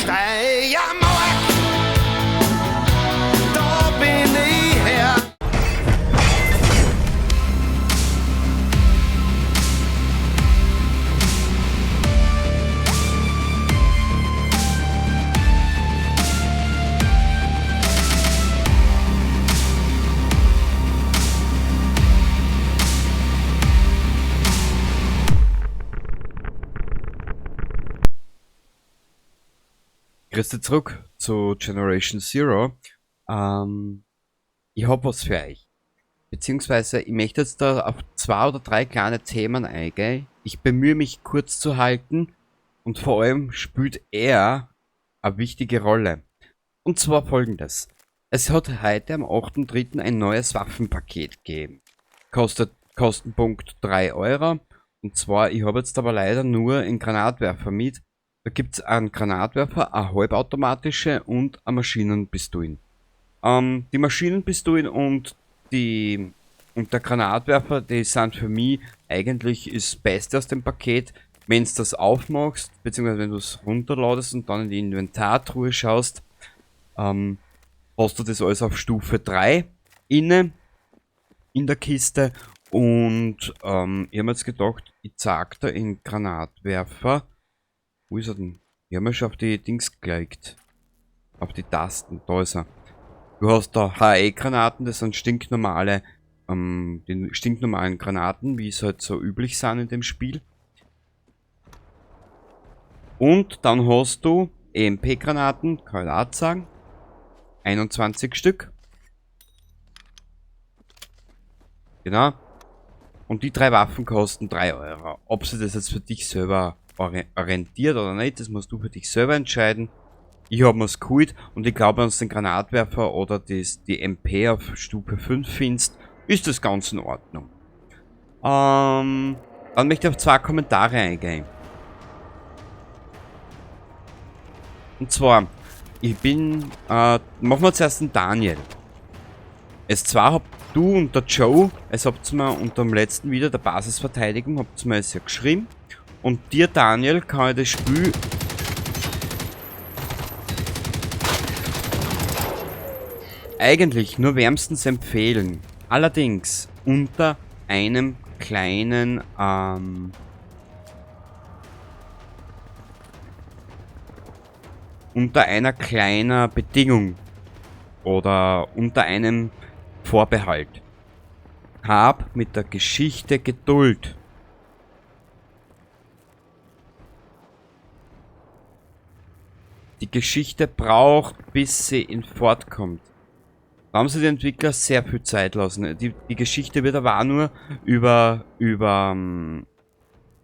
Steiermark, da bin ich her. Grüß dich zurück zu Generation Zero. Ich hab was für euch. Beziehungsweise, ich möchte jetzt da auf 2 oder 3 kleine Themen eingehen. Ich bemühe mich kurz zu halten und vor allem spielt er eine wichtige Rolle. Und zwar folgendes. Es hat heute am 8.3 ein neues Waffenpaket gegeben. Kostet Kostenpunkt 3 Euro. Und zwar, ich habe jetzt aber leider nur einen Granatwerfer mit. Da gibt's einen Granatwerfer, eine halbautomatische und eine Maschinenpistolen. Die Maschinenpistolen und der Granatwerfer, die sind für mich eigentlich das Beste aus dem Paket. Wenn du das aufmachst, beziehungsweise wenn du's runterladest und dann in die Inventartruhe schaust, hast du das alles auf Stufe 3 inne in der Kiste. Und ich hab mir jetzt gedacht, ich zeig da in Granatwerfer. Wo ist er denn? Ich hab mir schon auf die Dings gelegt. Auf die Tasten, da ist er. Du hast da H E-Granaten, das sind die stinknormalen Granaten, wie es halt so üblich sind in dem Spiel. Und dann hast du E M P-Granaten, kann ich auch sagen. 21 Stück. Genau. Und die 3 Waffen kosten 3 Euro. Ob sie das jetzt für dich selber rentiert oder nicht, das musst du für dich selber entscheiden. Ich hab mir's geholt und ich glaub, wenn du den Granatwerfer oder die MP auf Stufe 5 findest, ist das ganz in Ordnung. Dann möchte ich auf 2 Kommentare eingehen. Und zwar, machen wir zuerst den Daniel. Es zwar habt du und der Joe, es habt mir unter dem letzten Video der Basisverteidigung, habt mir es ja geschrieben. Und dir, Daniel, kann ich das Spiel eigentlich nur wärmstens empfehlen. Allerdings unter einem kleinen unter einer kleinen Bedingung oder unter einem Vorbehalt. Hab mit der Geschichte Geduld. Die Geschichte braucht, bis sie in Fahrt kommt. Da haben sich die Entwickler sehr viel Zeit lassen. Die Geschichte wird aber auch nur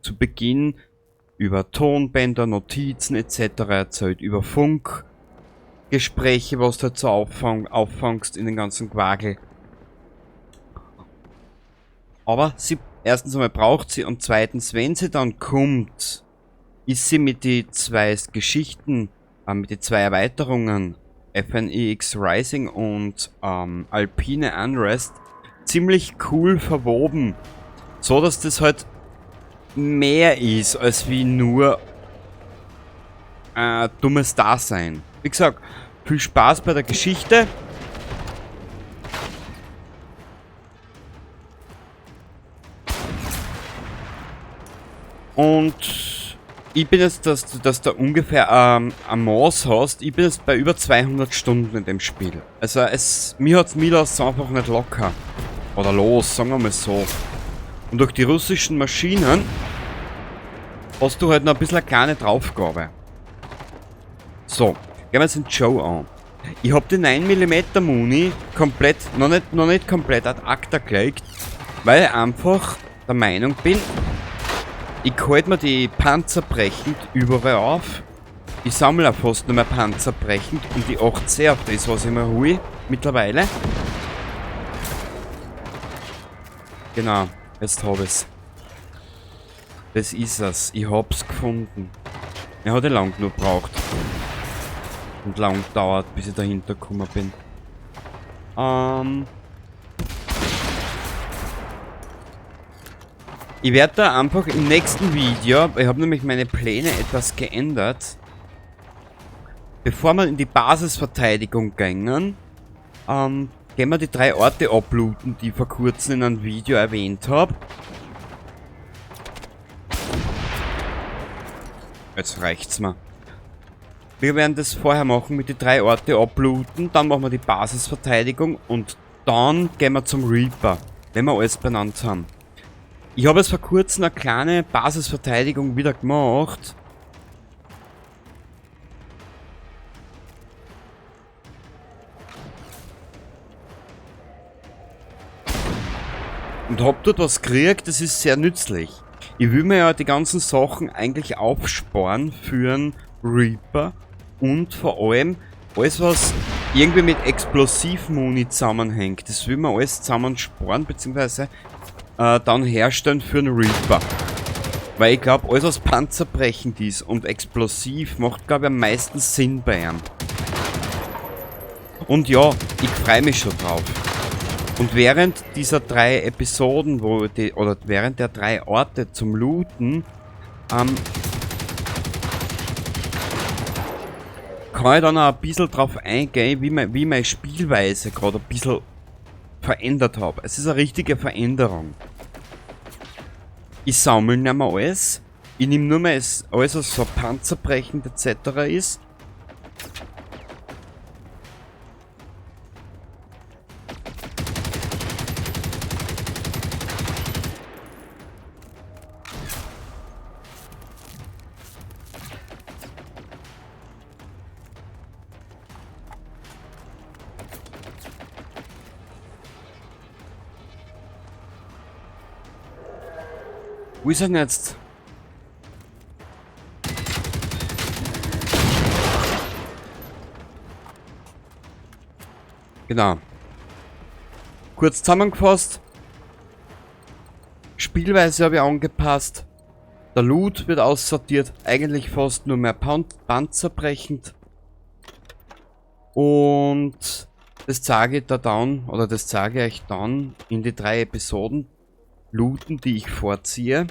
zu Beginn über Tonbänder, Notizen et cetera erzählt, über Funkgespräche, was du halt so auffangst in den ganzen Quagel. Aber sie, erstens einmal braucht sie und zweitens, wenn sie dann kommt, ist sie mit die 2 Geschichten, mit den 2 Erweiterungen FNEX Rising und Alpine Unrest ziemlich cool verwoben, so dass das halt mehr ist als wie nur dummes Dasein. Wie gesagt, viel Spaß bei der Geschichte. Und ich bin jetzt, dass du ungefähr ein Maß hast, ich bin jetzt bei über 200 Stunden in dem Spiel. Also es, mir hat's mir lässt's einfach nicht locker. Oder los, sagen wir mal so. Und durch die russischen Maschinen hast du halt noch ein bisschen eine kleine Draufgabe. So, gehen wir jetzt den Joe an. Ich hab die 9 Millimeter Muni komplett, noch nicht komplett ad acta gelegt, weil ich einfach der Meinung bin, ich halte mir die Panzer brechend überall auf. Ich sammle auch fast nur mehr Panzer brechend und die 8C auf das, was ich mir hole mittlerweile. Genau, jetzt hab ich's. Das ist es. Ich hab's gefunden. Er hat ja lang genug gebraucht. Und lang gedauert, bis ich dahinter gekommen bin. Ich werde da einfach im nächsten Video, ich habe nämlich meine Pläne etwas geändert, Bevor wir in die Basisverteidigung gehen, gehen wir die drei Orte ablooten, die ich vor kurzem in einem Video erwähnt habe. Jetzt reicht's mir. Wir werden das vorher machen mit den drei Orte ablooten, dann machen wir die Basisverteidigung und dann gehen wir zum Reaper, wenn wir alles benannt haben. Ich habe jetzt vor kurzem eine kleine Basisverteidigung wieder gemacht. Und hab dort was gekriegt, das ist sehr nützlich. Ich will mir ja die ganzen Sachen eigentlich aufsparen für einen Reaper und vor allem alles, was irgendwie mit Explosivmuni zusammenhängt. Das will man alles zusammen sparen, beziehungsweise dann herstellen für einen Reaper. Weil ich glaub, alles was panzerbrechend ist und explosiv macht, glaub ich, am meisten Sinn bei ihm. Und ja, ich freu mich schon drauf. Und während dieser drei Episoden, wo die, oder während der drei Orte zum Looten, kann ich dann auch ein bisschen drauf eingehen, wie meine Spielweise gerade ein bisschen verändert habe. Es ist eine richtige Veränderung. Ich sammle nicht mehr alles. Ich nehme nur mehr alles, was so panzerbrechend et cetera ist. Wo ist er denn jetzt? Genau. Kurz zusammengefasst. Spielweise habe ich angepasst. Der Loot wird aussortiert. Eigentlich fast nur mehr panzerbrechend. Und das zeige ich da dann, oder das zeige ich euch dann in die drei Episoden. Looten, die ich vorziehe.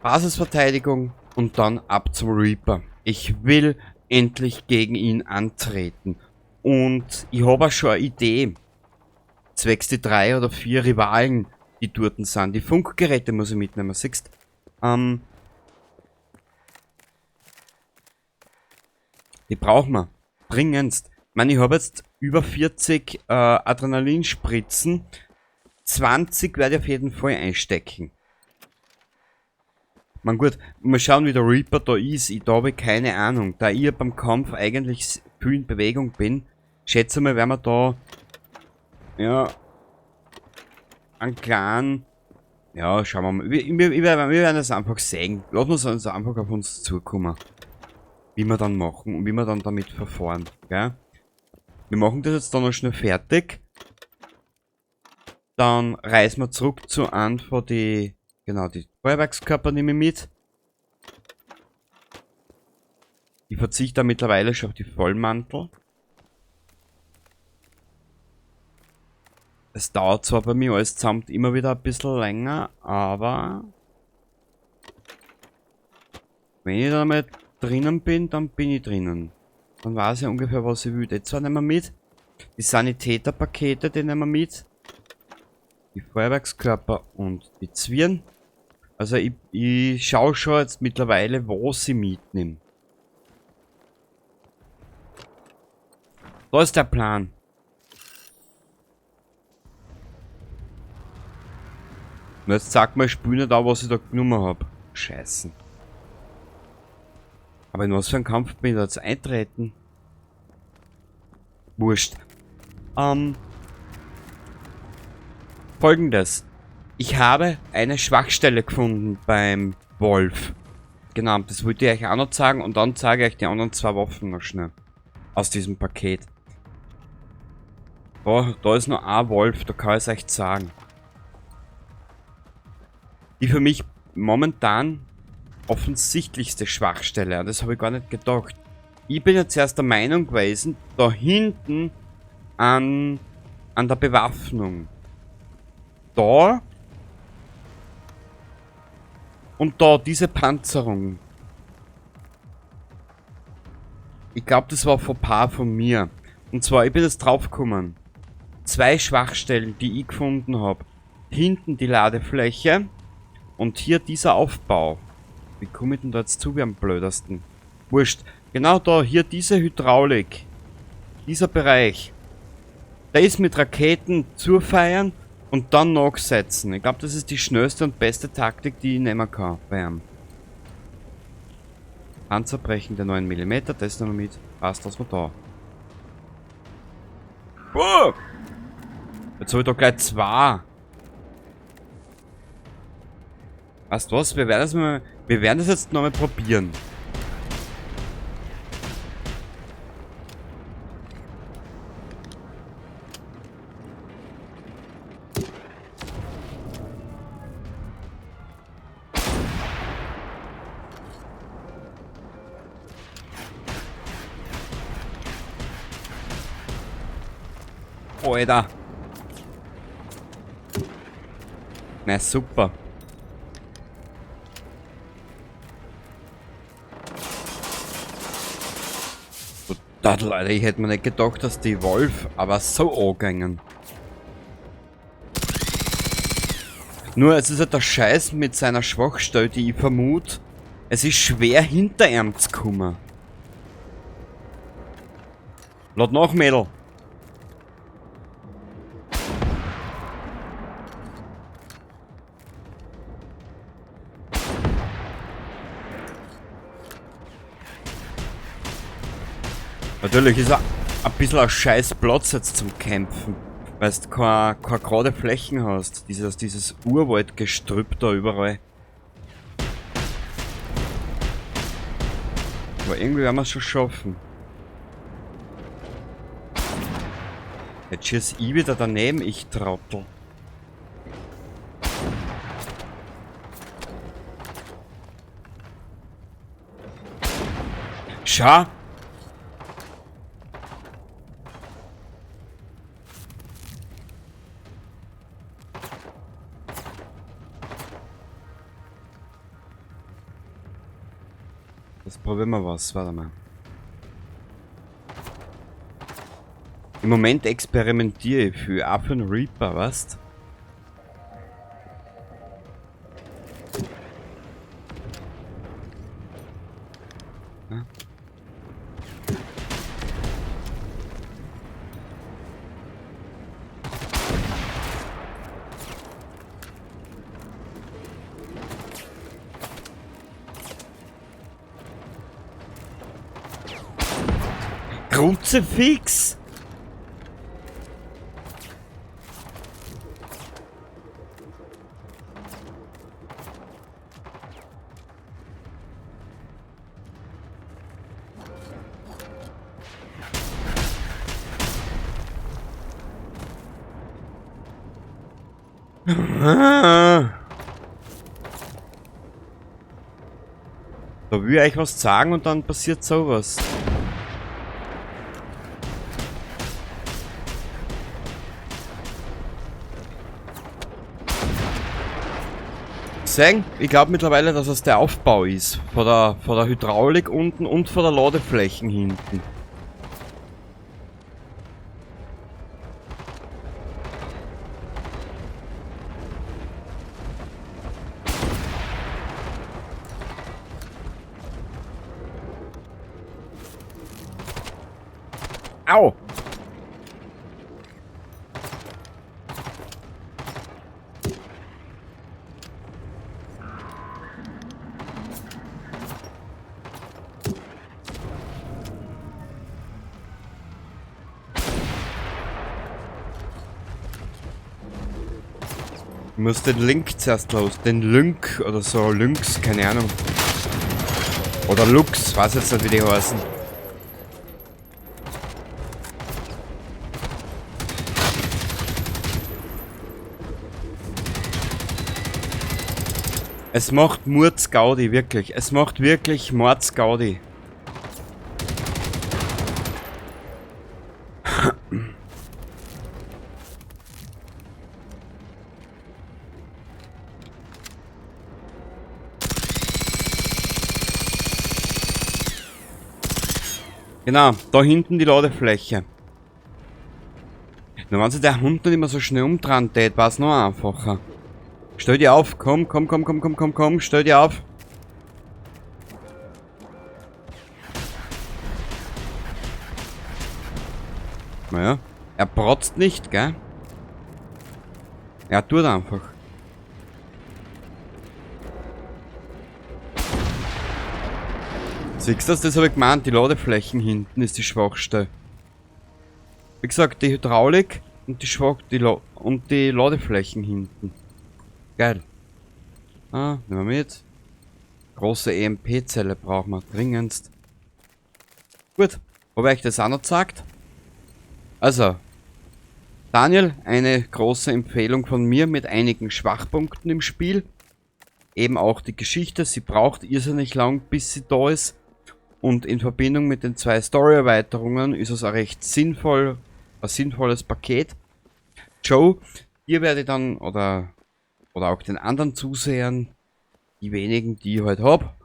Basisverteidigung und dann ab zum Reaper. Ich will endlich gegen ihn antreten. Und ich habe auch schon eine Idee. Zwecks die 3 oder 4 Rivalen, die dort sind. Die Funkgeräte muss ich mitnehmen, siehst? Die brauchen wir. Dringendst. Ich meine, ich habe jetzt über 40 Adrenalinspritzen. 20 werde ich auf jeden Fall einstecken. Man gut, mal schauen, wie der Reaper da ist. Ich da habe ich keine Ahnung. Da ich ja beim Kampf eigentlich viel in Bewegung bin, schätze mal, werden wir da, ja, einen kleinen, ja, schauen wir mal. Wir werden das einfach sehen. Lassen wir es einfach auf uns zukommen. Wie wir dann machen und wie wir dann damit verfahren. Gell? Wir machen das jetzt dann noch schnell fertig. Dann reisen wir zurück zu einem von die, genau, die Feuerwerkskörper nehme ich mit. Ich verzichte da mittlerweile schon auf die Vollmantel. Es dauert zwar bei mir alles zusammen immer wieder ein bisschen länger, aber wenn ich da mal drinnen bin, dann bin ich drinnen. Dann weiß ich ungefähr, was ich will. Die zwei nehmen wir mit. Die Sanitäterpakete, die nehmen wir mit. Die Feuerwerkskörper und die Zwirn. Also ich schaue schon jetzt mittlerweile, wo sie mitnehmen. Da ist der Plan. Und jetzt sag mal, ich spüle nicht an, was ich da genommen hab. Scheiße. Aber in was für einen Kampf bin ich da jetzt eintreten? Wurscht. Folgendes. Ich habe eine Schwachstelle gefunden beim Wolf. Genau, das wollte ich euch auch noch zeigen und dann zeige ich euch die anderen zwei Waffen noch schnell. Aus diesem Paket. Da ist noch ein Wolf, da kann ich es euch sagen. Die für mich momentan offensichtlichste Schwachstelle, und das habe ich gar nicht gedacht. Ich bin ja zuerst der Meinung gewesen, da hinten an der Bewaffnung. Da und da, diese Panzerung. Ich glaube, das war Fauxpas von mir. Und zwar, ich bin jetzt draufgekommen. Zwei Schwachstellen, die ich gefunden habe. Hinten die Ladefläche und hier dieser Aufbau. Wie komme ich denn da jetzt zu, wie am blödesten? Wurscht. Genau da, hier diese Hydraulik. Dieser Bereich. Der ist mit Raketen zufeiern und dann nachsetzen. Ich glaube, das ist die schnellste und beste Taktik, die ich nehmen kann bei ihm. Panzerbrechende 9 mm, das nehmen wir mit. Passt, das wir da. Boah! Jetzt habe ich da gleich zwei. Weißt du was? Wir werden das jetzt nochmal probieren. Alter. Na super. Total, Alter, ich hätte mir nicht gedacht, dass die Wolf aber so angängen. Nur, es ist halt der Scheiß mit seiner Schwachstelle, die ich vermute. Es ist schwer, hinter ihm zu kommen. Lad nach, Mädel. Natürlich ist er ein bisschen ein scheiß Platz jetzt zum Kämpfen, weil du keine gerade Flächen hast. Dieses Urwaldgestrüpp da überall. Aber irgendwie werden wir es schon schaffen. Jetzt schieß ich wieder daneben, ich Trottel. Schau! Das probieren wir was, warte mal. Im Moment experimentiere ich viel, auch für den Reaper, weißt? Ja. Kruzifix! Da will ich euch was sagen und dann passiert sowas. Sehen, ich glaube mittlerweile, dass es der Aufbau ist. Von der Hydraulik unten und von der Ladeflächen hinten. Au! Ich muss den Link zuerst los. Den Link oder so. Lynx, keine Ahnung. Oder Lux, weiß jetzt nicht, wie die heißen. Es macht Mordsgaudi, wirklich. Es macht wirklich Mordsgaudi. Genau, da hinten die Ladefläche. Na, wenn sich der Hund nicht immer so schnell umdrehen tät, war's noch einfacher. Stell dich auf, komm, komm, komm, komm, komm, komm, komm, stell dich auf. Naja, er protzt nicht, gell? Er tut einfach. Siehst du das? Das habe ich gemeint, die Ladeflächen hinten ist die Schwachste. Wie gesagt, die Hydraulik und die Ladeflächen hinten. Geil. Ah, nehmen wir mit. Große EMP-Zelle brauchen wir dringendst. Gut, wobei ich das auch noch gesagt. Also, Daniel, eine große Empfehlung von mir mit einigen Schwachpunkten im Spiel. Eben auch die Geschichte, sie braucht irrsinnig lang, bis sie da ist. Und in Verbindung mit den 2 Story-Erweiterungen ist es auch recht sinnvoll, ein sinnvolles Paket. Joe, hier werde ich dann, oder auch den anderen Zusehern, die wenigen, die ich halt hab,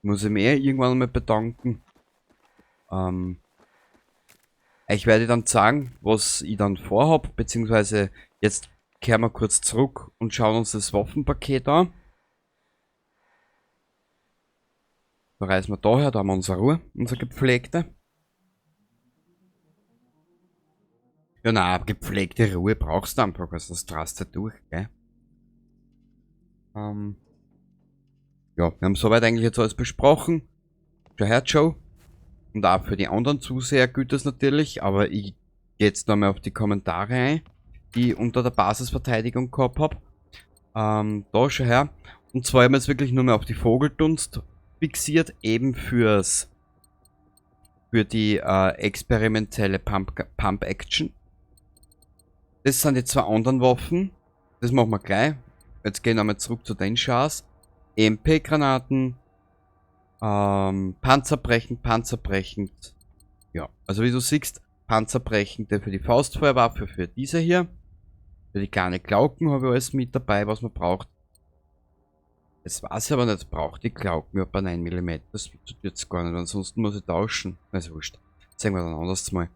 muss ich mir irgendwann mal bedanken. Ich werde dann sagen, was ich dann vorhab, beziehungsweise jetzt kehren wir kurz zurück und schauen uns das Waffenpaket an. Da reißen wir daher, da haben wir unsere Ruhe, unsere gepflegte. Ja, na, gepflegte Ruhe brauchst du einfach, also das drast du durch, gell? Ja, wir haben soweit eigentlich jetzt alles besprochen. Schau her, Joe. Und auch für die anderen Zuseher gilt das natürlich, aber ich gehe jetzt nochmal auf die Kommentare ein, die ich unter der Basisverteidigung gehabt hab. Da schau her. Und zwar haben wir jetzt wirklich nur mehr auf die Vogeldunst fixiert, eben für die experimentelle Pump Action. Das sind die 2 anderen Waffen. Das machen wir gleich. Jetzt gehen wir nochmal zurück zu den Chars. EMP-Granaten, Panzerbrechend, panzerbrechend. Ja, also wie du siehst, panzerbrechende für die Faustfeuerwaffe, für diese hier. Für die kleine Glauken habe ich alles mit dabei, was man braucht. Das weiß ich aber nicht, braucht die Glauken ja bei 9 Millimeter. Das tut jetzt gar nicht, ansonsten muss ich tauschen. Na, ist wurscht. Zeigen wir dann anders mal.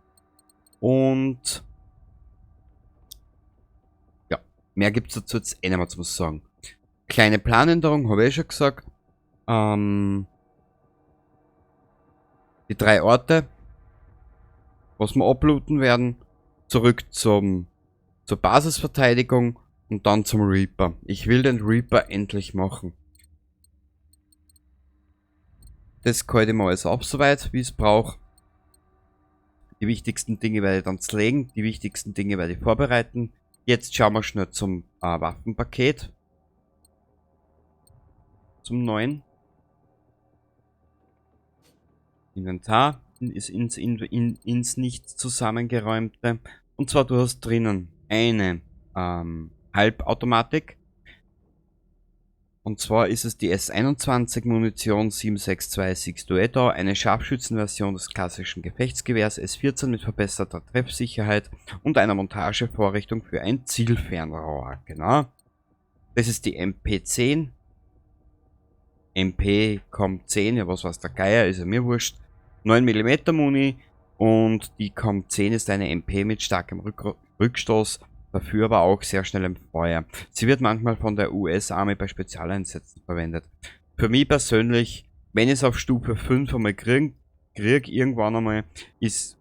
Und ja, mehr gibt's dazu jetzt eh nicht mehr zu sagen. Kleine Planänderung, habe ich eh schon gesagt. Die 3 Orte, was wir ablooten werden, zurück zur Basisverteidigung und dann zum Reaper. Ich will den Reaper endlich machen. Das halte ich mal alles auf soweit, wie es braucht. Die wichtigsten Dinge werde ich dann zerlegen, die wichtigsten Dinge werde ich vorbereiten. Jetzt schauen wir schnell zum Waffenpaket. Zum neuen. Inventar ist ins nicht zusammengeräumte. Und zwar du hast drinnen eine Halbautomatik. Und zwar ist es die S21 Munition 762 Duetto, eine Scharfschützenversion des klassischen Gefechtsgewehrs S14 mit verbesserter Treffsicherheit und einer Montagevorrichtung für ein Zielfernrohr. Genau. Das ist die MP10. MP kommt 10, ja was weiß der Geier, ist ja mir wurscht. 9 Millimeter Muni und die Com 10 ist eine MP mit starkem Rückstoß, dafür aber auch sehr schnell im Feuer. Sie wird manchmal von der US Army bei Spezialeinsätzen verwendet. Für mich persönlich, wenn ich es auf Stufe 5 einmal krieg irgendwann einmal, ist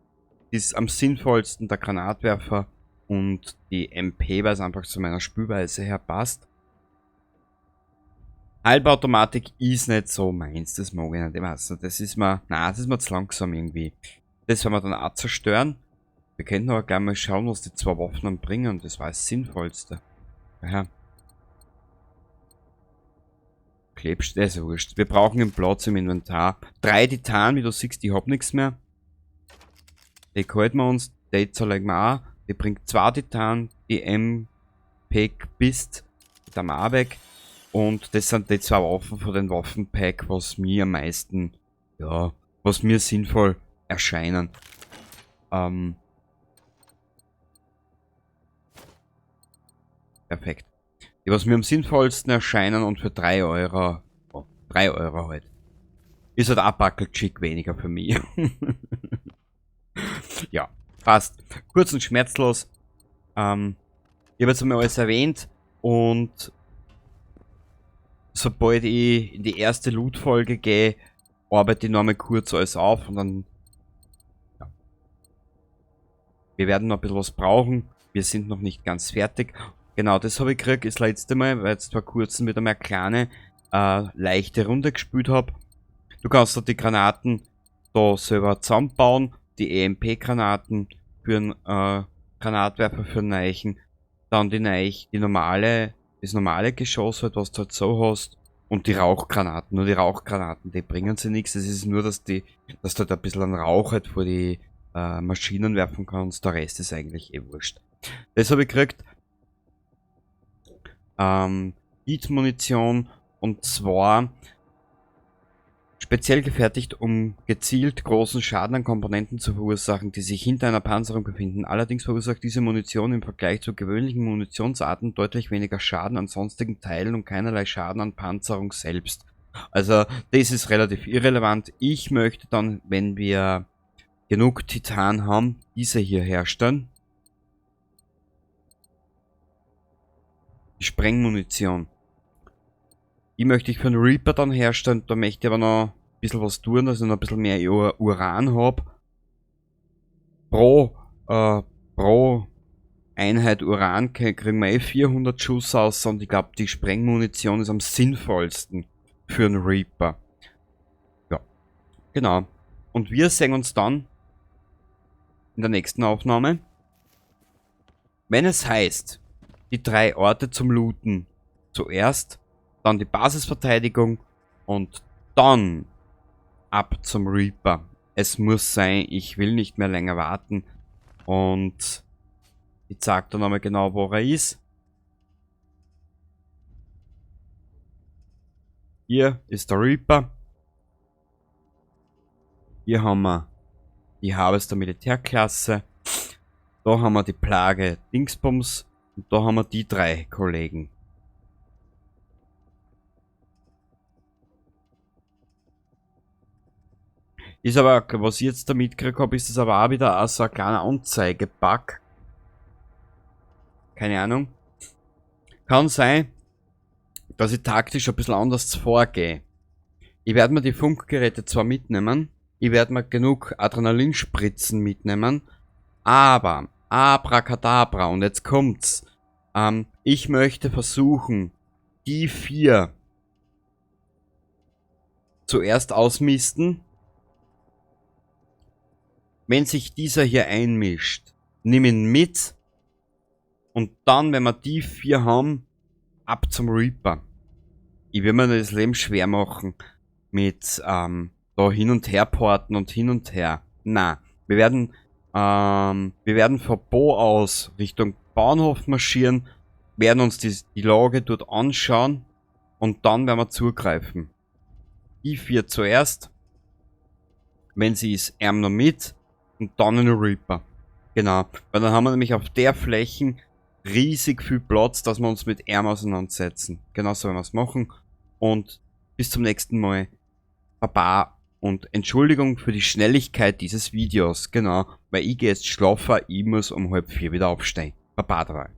am sinnvollsten der Granatwerfer und die MP, weil es einfach zu meiner Spielweise her passt. Halbautomatik ist nicht so meins, das mag ich nicht, ich weiß nicht, das ist mir, nein, das ist mir zu langsam irgendwie. Das werden wir dann auch zerstören. Wir könnten aber gleich mal schauen, was die 2 Waffen dann bringen, das war das Sinnvollste. Aha. Klebst, das ist ja wurscht. Wir brauchen einen Platz im Inventar. 3 Titan, wie du siehst, ich hab nix mehr. Die halten wir uns, die zerlegen wir auch. Die bringt 2 Titan, die MP Bist, die haben wir auch weg. Und das sind die 2 Waffen von den Waffenpack, was mir am meisten, ja, was mir sinnvoll erscheinen. Perfekt. Die, was mir am sinnvollsten erscheinen und für 3 Euro, oh, 3 Euro halt. Ist halt auch Backelchick weniger für mich. Ja, passt. Kurz und schmerzlos. Ich habe jetzt einmal alles erwähnt und sobald ich in die erste Loot-Folge gehe, arbeite ich nochmal kurz alles auf und dann, ja. Wir werden noch ein bisschen was brauchen. Wir sind noch nicht ganz fertig. Genau, das habe ich gekriegt das letzte Mal, weil ich jetzt vor kurzem wieder mal eine kleine, leichte Runde gespielt hab. Du kannst da die Granaten da selber zusammenbauen, die E M P-Granaten für einen Granatwerfer für einen Neichen, dann die Neich, die normale, das normale Geschoss halt, was du halt so hast, und die Rauchgranaten. Nur die Rauchgranaten, die bringen sie nichts. Es ist nur, dass du halt ein bisschen einen Rauch halt vor die Maschinen werfen kannst. Der Rest ist eigentlich eh wurscht. Das habe ich gekriegt. Heat-Munition, und zwar speziell gefertigt, um gezielt großen Schaden an Komponenten zu verursachen, die sich hinter einer Panzerung befinden. Allerdings verursacht diese Munition im Vergleich zu gewöhnlichen Munitionsarten deutlich weniger Schaden an sonstigen Teilen und keinerlei Schaden an Panzerung selbst. Also das ist relativ irrelevant. Ich möchte dann, wenn wir genug Titan haben, diese hier herstellen. Die Sprengmunition. Die möchte ich für den Reaper dann herstellen. Da möchte ich aber noch ein bisschen was tun, dass ich noch ein bisschen mehr Uran hab. Pro Einheit Uran kriegen wir eh 400 Schuss aus, und ich glaub, die Sprengmunition ist am sinnvollsten für einen Reaper. Ja, genau. Und wir sehen uns dann in der nächsten Aufnahme. Wenn es heißt, die 3 Orte zum Looten zuerst, dann die Basisverteidigung und dann ab zum Reaper. Es muss sein, ich will nicht mehr länger warten. Und ich zeig dir nochmal genau, wo er ist. Hier ist der Reaper. Hier haben wir die Harvester Militärklasse. Da haben wir die Plage Dingsbums. Und da haben wir die 3 Kollegen. Ist aber, was ich jetzt da mitgekriegt hab, ist das aber auch wieder so ein kleiner Anzeigebug. Keine Ahnung. Kann sein, dass ich taktisch ein bisschen anders vorgehe. Ich werde mir die Funkgeräte zwar mitnehmen, ich werde mir genug Adrenalinspritzen mitnehmen, aber Abracadabra, und jetzt kommt's. Ich möchte versuchen, die 4 zuerst ausmisten. Wenn sich dieser hier einmischt, nimm ihn mit. Und dann, wenn wir die 4 haben, ab zum Reaper. Ich will mir das Leben schwer machen mit da hin und her porten und hin und her. Na, wir werden von Bo aus Richtung Bahnhof marschieren, werden uns die Lage dort anschauen und dann werden wir zugreifen. Die 4 zuerst, wenn sie ist, er noch mit und dann einen Reaper. Genau, weil dann haben wir nämlich auf der Fläche riesig viel Platz, dass wir uns mit ihm auseinandersetzen. Genau so werden wir's machen. Und bis zum nächsten Mal. Baba und Entschuldigung für die Schnelligkeit dieses Videos. Genau, weil ich geh jetzt schlafen, ich muss um 3:30 wieder aufstehen. Baba dabei.